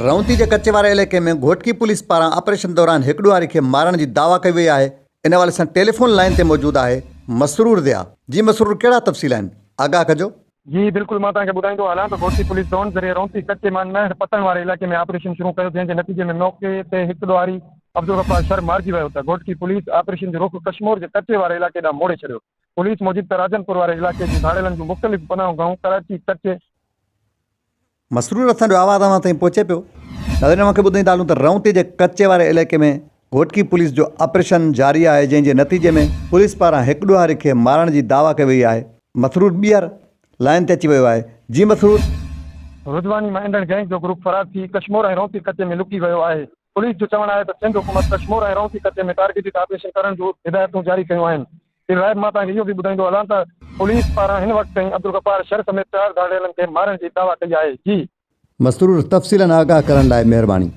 رونتي جي ڪچي واري علائقي ۾ گهوٽڪي پوليس پاران آپريشن دوران هڪ ڏوهاري کي مارڻ جي دعويٰ ڪئي وئي آهي، ان حوالي سان ٽيليفون لائين تي موجود آهي مسرور ضياء، جي مسرور ڪهڙا تفصيل آهن آگاهه ڪجو. جي بلڪل مان توهان کي ٻڌائيندو هلان ته گهوٽڪي پوليس ڊرون ذريعي رونتي ڪچي مان نهر پتڻ واري علائقي ۾ آپريشن شروع ڪيو جنهن جي نتيجي ۾ موقعي تي هڪ ڏوهاري عبدالغفار شر مارجي ويو ته گهوٽڪي پوليس آپريشن جو رخ ڪشمور جي ڪچي واري علائقي ڏانهن موڙي ڇڏيو. پوليس موجب ته راجن پور واري علائقي جون ڌاڙيلن جون مختلف پناهه گاهون ڪراچي، ڪچي، مسرور اسان جو آواز اوهان تائين پهچي پيو. ناظرين اوهان کي ٻڌائيندا هلون ته رونتي جي ڪچي واري علائقي ۾ گهوٽڪي پوليس جو آپريشن جاري آهي جنهن جي نتيجي ۾ پوليس پاران هڪ ڏوهاري کي مارڻ جي دعويٰ ڪئي وئي آهي. مسرور ٻيهر لائين تي اچي ويو آهي. جي مسرور. رضواني مان ايندڙ گينگ جو گروپ فرار ٿي ڪشمور ۽ رونتي ڪچي ۾ لڪي ويو آهي. پوليس جو چوڻ آهي ته سنڌ حڪومت ڪشمور ۽ رونتي ڪچي ۾ ٽارگيٽڊ آپريشن ڪرڻ جون هدايتون جاري ڪيون آهن. ان لاء مان توهان کي اهو به ٻڌائيندو هلان ته پوليس پاران هن وقت تائين عبدالغفار شر سميت چار ڌاڙيلن کي مارڻ جي دعويٰ ڪئي آهي. جي. مسرور تفصيلن آگاهه ڪرڻ لاء مهرباني.